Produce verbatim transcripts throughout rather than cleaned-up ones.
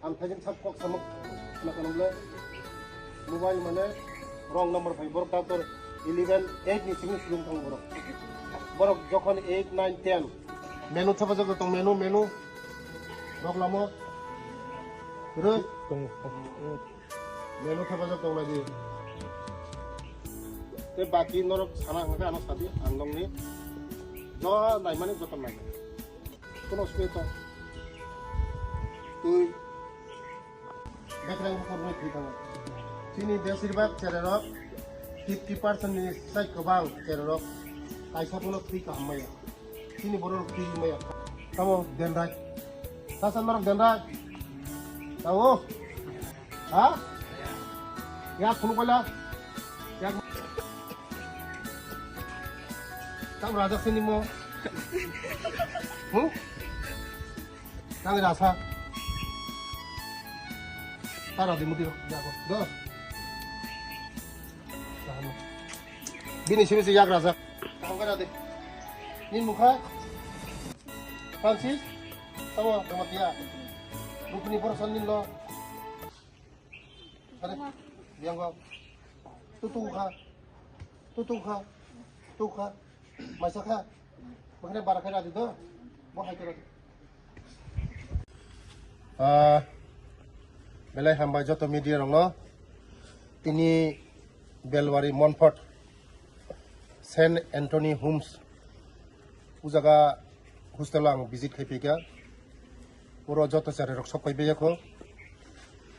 Ang thaigen sab kok samuk na kanam le mobile mane wrong number phai borok doctor eleven eight ni simi sulung thang borok. Borok jokhon eight, nine, ten menu thapa jagao tong menu, menu. Nok lamo. Rus. Tong. Menu thapa jagao tong lagi. Te baki norok sana hangka ano sadi ang nongni. Jo naimani joto nai. Kono spe to. Tui. Bekrang bukur ni thwi thango. Chini besir bak chererok fifty percent ni sai kwbang chererok. Kaisa bono thwi kaham maya. Chini borok thwi maya. Tamo denrai. Sasa norok denrai. Tamo. Ha? Ya, phunu koila. Ya. Tamo raja sini mo. Hmm? Tang rasa. Tara di muti jago. Dos. Bini sini si yak rasa. Tang kara di. Ni mukha. Francis. Tawa, tawa tiya. Rupini porosan ni lo. Kare. Biang go. Tutu kha. Tutu kha. Tu kha. Maisa kha. Makanya bara kha radi do. Bo hai kha radi. Ah, belai hambai joto media rokno. Tini Belwari Monfort Saint Anthony Homes o jaga hostel ang visit khai phaikha. Oro joto cherai rok sok phai baiya kho.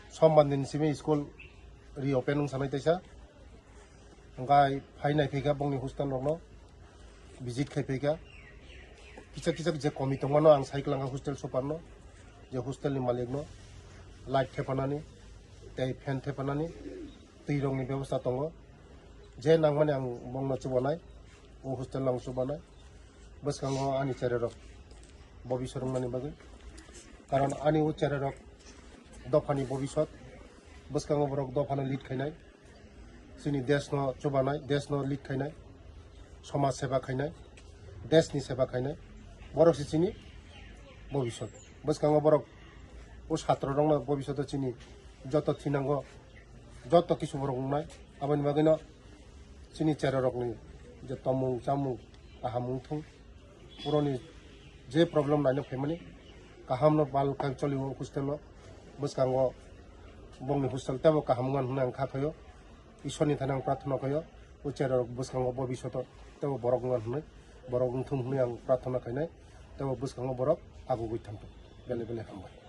Sombar ni simi school reopen wng sanai taisa. Hingkai phai nai phaikha bongni hostel rokno visit khai phaikha. Kisa kisa je komi tongmano ang sai kwlangkha hostel super no, je hostel ni malik no light thepanani tei fan thepanani twi rokni bebosta tongo. Je nangmani ang bongno chubanai, o hostel no ang chubanai. Bwskango ani cherai rok bobiswt wngmani bagwi. Karon ani o cherai rok dophani bobiswt. Bwskango borok dophano lead khainai. Chini desh no chubanai, desh no lead khainai. Somaj seba khainai. Desh ni seba khainai. Borok se chini bobiswt. Bwskango borok o satro rokno bobiswt o chini joto thinango. Joto kisu borok wngnai, aboni bagwino chini cherai rokni je tomung chamung kaham wngthung, puroni je problem naina phaimani kaham no bal khe choli o hostel o, bwskango bongni hostel teibo kaham wngmani hwnwi ang kha phaio. Ishwar ni thani ang prarthana khaio, o cherai rok bwskango bobiswt o teibo borok wngmani hwnwi, borok wngthung hwnwi ang prarthana khainai, teibo bwskango borok agugwi thangthung. Belai belai hambai.